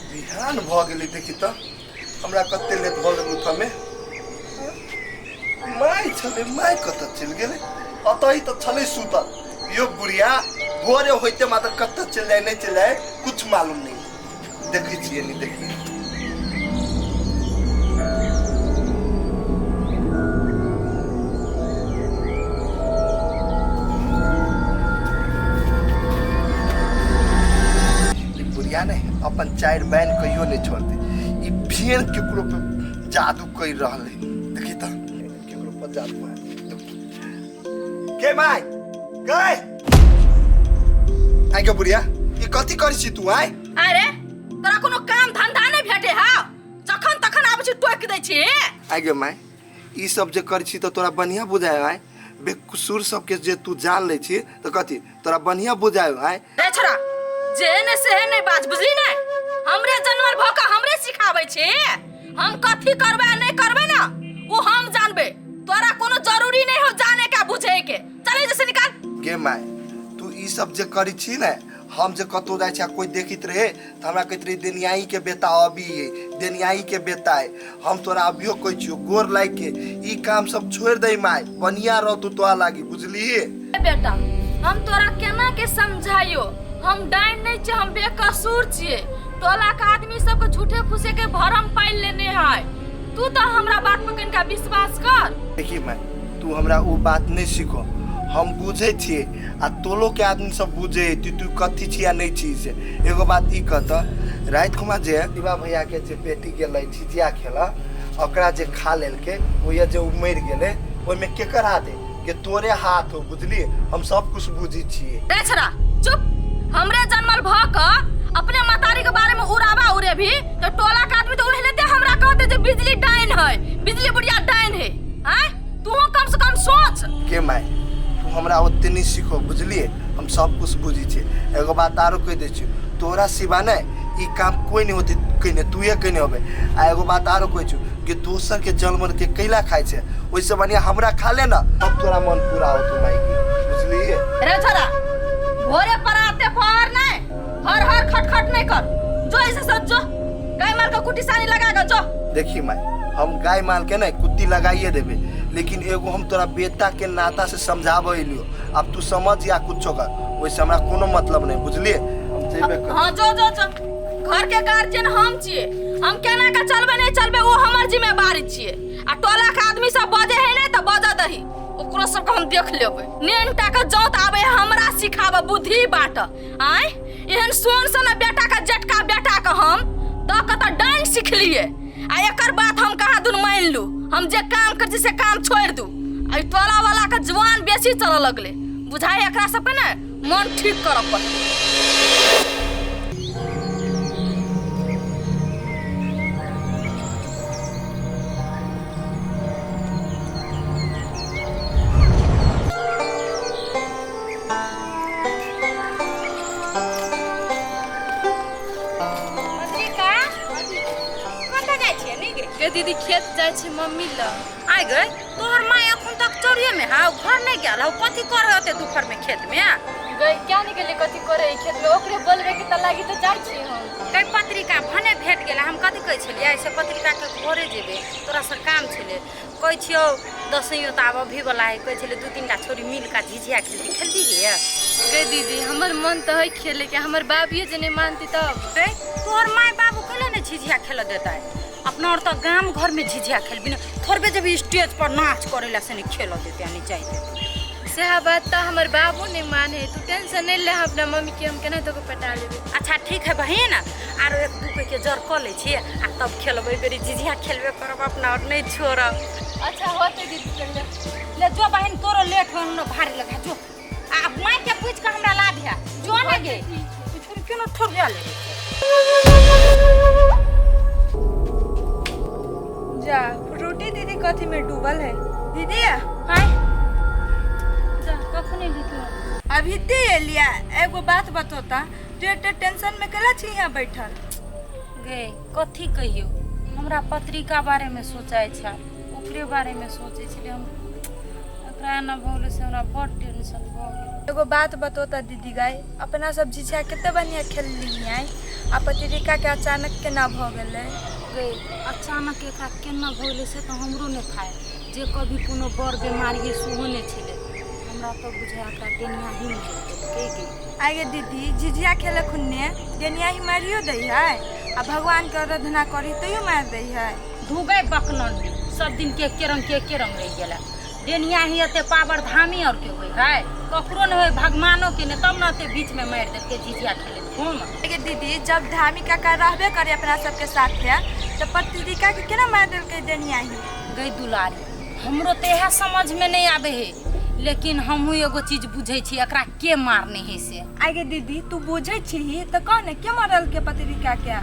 बिहान भऽ गेलै देखी तऽ हमरा कते लेट भऽ गेल उठऽमे। माय छलै, माय कतऽ चलि गेलै? अतऽ तऽ छलै सुतल। यो बुढ़िया भोरे होइते मात्र कतऽ चलि जाय, नहि चलि जाय, कुछ मालूम नहीं। देखै छियै, नहि देखियै। ई बुढ़िया ने अपन चारि बैन कहियो नहीं छोड़ते। ई फेर केकरो पे जादू कर रहल है। देखी तऽ केकरो पर जादू है। के माय गए आइ के बुढ़िया, ई कथी करै छी तू आइ? अरे तोरा कोनो काम धंधा नहीं भेटे हा, जखन तखन आबै छी टोकि दै छी। आइ गे माय, ई सब जे करै छी तऽ तोरा बढ़िया बुझाय आइ? बेकसूर सबके जे तू जान लै छी तऽ कथी तोरा बढ़िया बुझाय आइ? रे छोरा, जे ने से नहीं बाज, बुझली ने? हमरे जानवर भऽ कऽ हमरे सिखाबै छी। हम कथी करबै आ नहीं करबै ना वो हम जानबै, तोरा कोनो जरूरी नहीं हो जाने का बुझे के। चले जैसे निकाल। गे माय, तू ई सब जे करै छी ने, हम जे कतौ जाइ छी आ कोई देखित रहे तऽ हमरा कहैत रहे देनियाई के बेटा अभी है, देनियाई के बेटा है। हम तोरा अभियो कहै छियौ गोर लागि के ई काम सब छोड़ि दे माय, बढ़िया रहतौ तोरा लागी, बुझलिही? ए बेटा, हम तोरा केना के समझाइयो, हम डाइन नहीं छियै, हम बेकसूर छियै। टोला के आदमी सबके झूठे फूसे के भरम पाइल लेने है। तू तो हमरा बात पर कनिका विश्वास कर। देखी माय, तू हमरा ओ बात नहीं सीखो, हम बुझै छियै आ टोलो के आदमी सब बुझे कि तू कथी छी आ नहीं छी से। एगो बात ई कहत, राति खुमा जे शिवा भैया के जे बेटी गेलै झिझिया खेलऽ, ओकरा जे खा लेलकै, ओहिया जे ओ मरि गेलै, ओहिमे केकर हाथ है? के तोरे हाथ हो, बुझली? हम सब कुछ बुझी छियै। रे छड़ा चुप, हमरे जन्मल भ क अपने मतारी के बारे में उड़ावा उड़े भी तो टोला के आदमी तो उड़े लेते, हमरा कहते जे बिजली डाइन है, बिजली बुढ़िया डाइन है। आय तू कम से कम सोच। के माय, तू हमरा ओते नहीं सीखो, बुझलिए? हम सब कुछ बुझी छियै। एगो बात आरो कहि दै छियौ, तोरा सिवा ने ई काम कोई नहीं होते कहिने, तूहे कहिने होबे। आ एगो बात आरो कहै छियौ कि दोसर के जानवर के कैला खाइ छै, ओहिसँ बढ़िया हमरा खा ले ना, तब तोरा मन पूरा होतो माय के, बुझलिए? रे छोरा, भोरे पर आते पहर नहीं, हर हर खटखट नहीं कर, जो ऐसे सब जो गाय माल का कुटी सानी लगा के जो। देखी माय, हम गाय माल के नहीं कुत्ती लगाइए देबे, लेकिन एगो हम तोरा बेटा के नाता से समझाबे एलियो, अब तू समझ या कुछो कर, ओहिसे हमरा कोनो मतलब नहीं, बुझलिए? हम जेबे कर। हाँ जो जो जो, घर के गार्जियन हम छिए, हम केना के चलबे नहीं चलबे वो हमर जिम्मेवारी छिए। आ टोला के आदमी सब बजे है नहीं तो बजा दही, ओकरो सबके हम देख लेबै। नेनटा के जौत आबे हमरा सिखाबे बुद्धि बाट। आय एहन सोन सन बेटा के जेटका बेटा के हम दऽ के तऽ डाइन सिखलिए, आ एकर बात हम कहाँ दुन मान लू। हम जे काम कर छी से काम छोड़ दू। आ ई टोला वाला के जुआन बेसी चलऽ लगले, बुझाइ एकरा सबके ने मन ठीक करऽ पड़तै। पत्रिका कतऽ जाइ छियै नी गे? गे दीदी, खेत जाइ छी मम्मी लग। आइ गई, तोहर माय अखन तक चोरिये में हौ, घर नहीं गेल हौ, कथी करे होते दुपहर में खेत में? गई क्या नहीं गेली कथी करे खेत में, ओकरे बोलबे के त लागी त जाइ छी हम। गई पत्रिका भने भेट गेल, हम कथी कहै छलियै से पत्रिका के घरे जेबे, तोरा से काम छलै। कहै छियौ दसैयो तऽ आब अभी वाला है, कहै छलै दू तीन टा छोरी मिल के झिझिया खेलती, खेलती गे? गई दीदी, हमर मन तऽ है खेले के, हमर बाबियो जे नहीं मानती तब। गई तोहर माय बाबू कैले ने झिझिया खेल देतै? अपना और तऽ गाम घर में झिझिया खेलबी ने, थोड़बे जेबी स्टेज पर नाच करे ला से नहीं खेल देते आ नहीं जाय देते। सएह बात तऽ हमर बाबू नहीं माने, तू टेंशन नहीं ले, अपना मम्मी के हम केना तोके पटा लेबे। अच्छा ठीक है बहिन, आरो एक दू के जर कऽ लै छी आ तब खेलबै, बेरी झिझिया खेलबे करब अपना और नहीं छोड़ब। अच्छा होते दीदी, चल ले। ले जो बहिन, तोरो लेट हो हमरा भारी लगा जो, आ माय के पूछ के हमरा लाभ है जो ने गे, तू छोड़ क्यों न ठोर जा ले। बता, तू एते टेंशन में केला छी यहाँ बैठल? गे कथी कहियो, हमरा पत्रिका बारे में सोचाइ छै, ओकरे बारे में सोचै छलियै हम। एकरा एना भऽ गेलै से हमरा बड़ टेंशन भऽ गेल। एगो बात बतो त दीदी गाय, अपना सब झिझिया कते बढ़िया खेलली आइ, आ पत्रिका के अचानक केना भऽ गेलै? गे अचानक एकरा केना भऽ गेलै से तऽ हमरो नहि थाय, जे कभी कोनो बड़ बीमारी सेहो नहि छलै। हमरा तऽ बुझाय एकरा डेनिया ही मारि देलकै गे। आइ गे दीदी, झिझिया खेले खुन्ने डेनिया ही मारियो दै है, आ भगवान के आराधना करी तैयो मारि दै है। धुगै बकनन सब दिन के एके रंग के एके रंग रहि गेलै। डेनिया ही एते पावर धामी और के होइ है, ककरो नहि होइ, भगवानो के नहि, तब ने एते बीच में मारि देलकै झिझिया खेलैत खूम। गे दीदी, जब धामी काका रहबे करे अपना सबके साथे तऽ पत्रिका के केना मारि देलकै डेनिया ही? गई दुलारी, हमरो तऽ इएह समझ में नहीं आबे है, लेकिन हमहूँ एगो चीज बुझै छी एकरा के मारने है से। आइ गे दीदी, तू बुझै छीही तऽ कह ने, के मारल के पत्रिका के?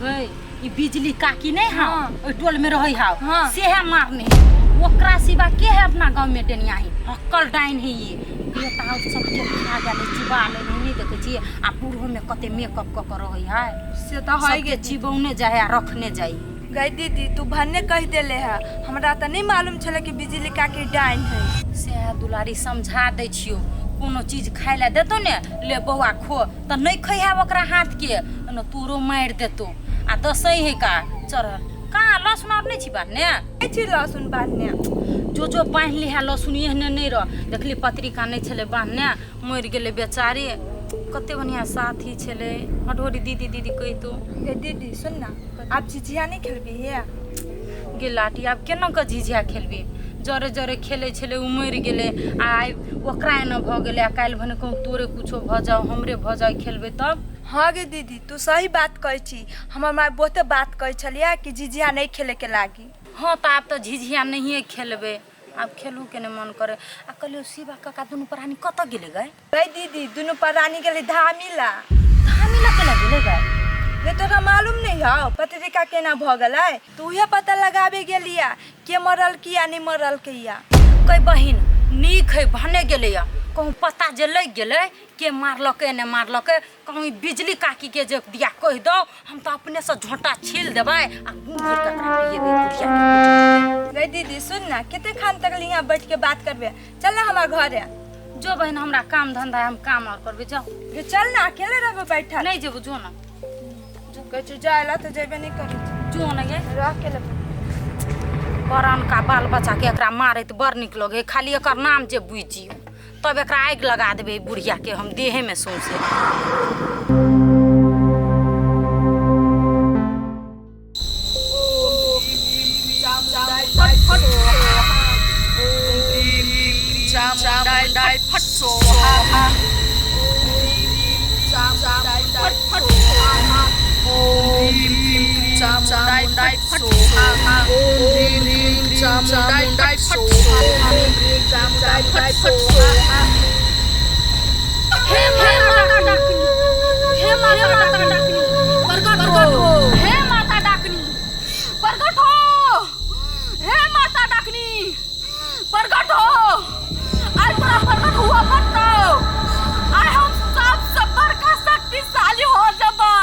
गई ई बिजली काकी नहीं हाँ, ओहि टोल में रहै हाव, हाँ। से है मारने है। ओकरा सिवा के है अपना गांव में डेनिया ही, हक्कल डाइन है ये बेटा और सबके खा गेलै, चिबा ले नहीं देखै छियै। आ बूढ़ो में कते मेकअप कऽ के रहै है, से तऽ है सबके गे। चिबौने जाइ है आ रखने जाइ। गई दीदी, तू भन्ने कह देले है, हमरा तऽ नहीं मालूम छलै कि बिजली काकी डाइन है। से है दुलारी, समझा दै छियौ, कोनो चीज खाय लए देतौ ने, ले बौआ खो, तऽ नहि खैहे ओकरा हाथ के, ने तोरो मारि देतौ। आ दसै है का चढ़ल कहाँ लहसुन आर नहि छी बान्हने? नहि छी लहसुन बान्हने। जो जो बान्हि लिहे लहसुन, एहने नहि रह। देखली पत्रिका नहि छलै बान्हने, मरि गेलै बेचारी। कते बढ़िआँ साथी छलै, हटोरी दीदी दीदी कहितो। गे दीदी सुन ना, आब झिझिया नहि खेलबी हे? गे लाठी, आब केना कऽ झिझिया खेलबी? जरे जरे खेलै छलै ओ मरि गेलै, आ आइ ओकरा एना भऽ गेलै, आ काल्हि भने कहूँ तोरे कुछो भऽ जाउ, हमरे भऽ जाउ, खेलबै तब? हाँ गे दीदी, तू सही बात कहै छी। हमर माय बहुते बात कहै छलियै कि झिझिया नहि खेलैके लागी। हाँ तऽ आब तऽ झिझिया नहिए खेलबै, आब खेलू के नहि मन करे। आ कहलियौ शिवा काका दुनू प्राणी कतऽ गेलै गै? गै दीदी, दुनू प्राणी गेलै धामी ला। धामी ला केना गेलै गै? गे तोरा मालूम नहीं हौ पत्रिका केना भऽ गेलै? तू उहे पता लगाबे गेलिया के मरल की या नहीं मरल के या। कै बहिन नीक है भने गेलैया, कहूँ पता जे लागि गेलै के मारलकै नहि मारलकै, कहूँ ई बिजली काकी के जे दिया कहि दौ, हम तऽ अपने से झोंटा छील देबै आ मुँह घोरि कऽ एकरा पिएबै बुढ़िया के। गै दीदी सुन ना, कते खान तक यहाँ बैठ के बात करबे, चल ना हमार घरे। जो बहिन, हमरा काम धंधा है, हम काम और करबै, जाओ। गे चल ना, अकेले रहबे बैठल। नहीं जेबो, जो ना। कहै छी जाय ला तऽ जेबे नहीं करै छी। जो ना गे। रह के लेबै। बड़न का बाल बच्चा के एकरा मारैत बड़ नीक लगे, खाली एकर नाम जे बुझि जियौ तब एकरा आगि लगा देबै बुढ़िया के हम देहे में सौंसे। हे माता डाकनी, हे माता डाकनी, प्रकट हो। हे माता डाकनी, प्रकट हो। हे माता डाकनी, प्रकट हो। आज तोरा प्रकट हुआ पड़तौ, आइ हम सबसे बड़का शक्तिशाली हो जबै।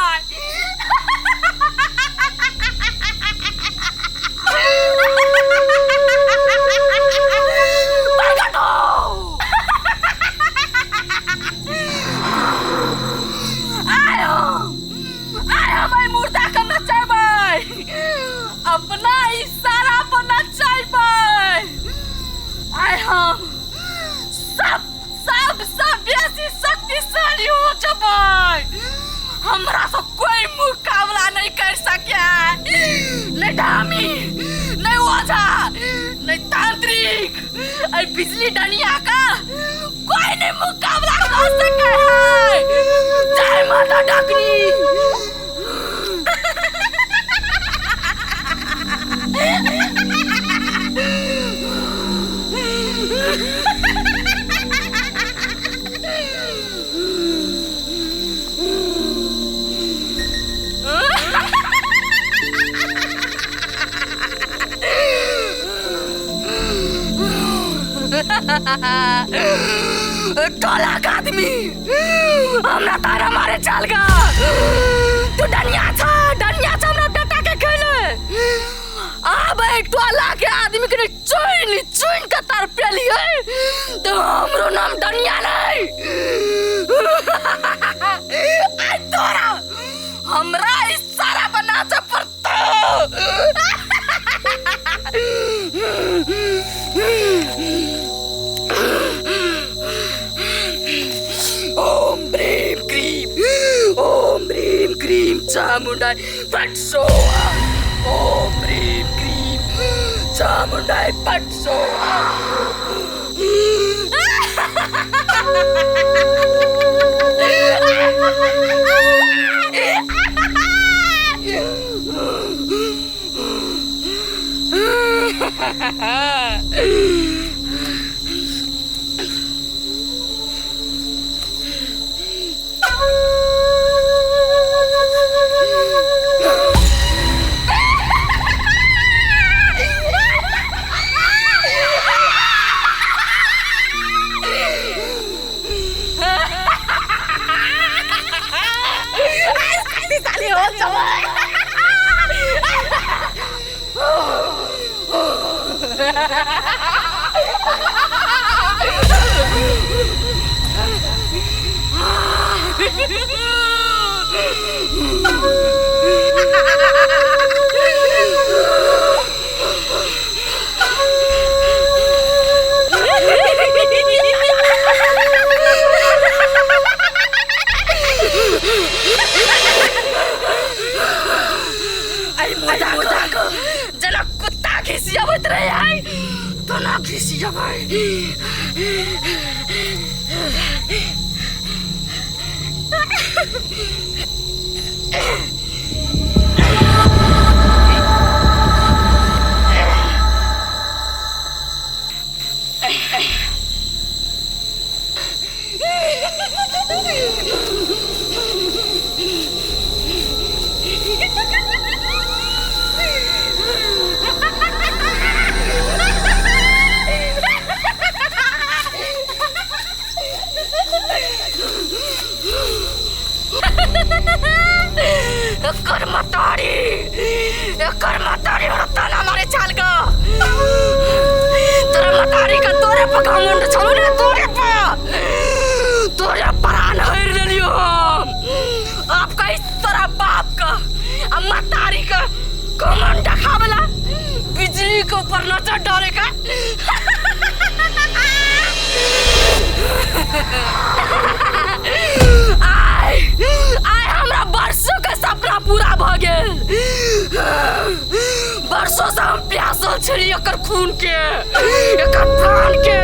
प्रकट हो। आइ हम एहि मुर्दा के नचेबै, अपना इशारा पर नचेबै। आइ हम सब सबसँ बेसी शक्तिशाली हो जबै, हमरा से कोई मुकाबला नहीं कर सके, नहीं धामी, नहीं ओझा, नहीं तांत्रिक, एहि बिजली डनिया का कोई नहीं मुकाबला कर सके है। जय माता डाकनी। टोला के आदमी हमरा तारा मारे चल गा। तू डनिया छ, डनिया छ, हमरा बेटा के खेले आब टोला के आदमी के चुन चुन के तार पेलिए तो हमरो नाम डनिया नहीं। आई तोरा हमरा इस सारा बना से पड़तो। ओम ब्रीम क्रीम, ओम ब्रीम क्रीम चामुंडाई पट सोहा, ओम ब्रीम क्रीम चामुंडाई पट सोहा। जेना कुत्ता घिसियाबैत रहे है तेना घिसियाबै। एकर मतारी, एकर मतारी हमरा ताना मारे छाल ग। तोरा मतारी का तोरे पर घमंड छलो ने, तोरे पर तोरे प्राण हर लेलियो हम। आपका इस तोरा बाप का आ मतारी का घमंड देखावला बिजली के ऊपर नजर डाले का। आय आय हमरा वर्षों के सपना पूरा भ गेल। वर्षों से हम प्यासल छली एकर खून के, एकर प्राण के।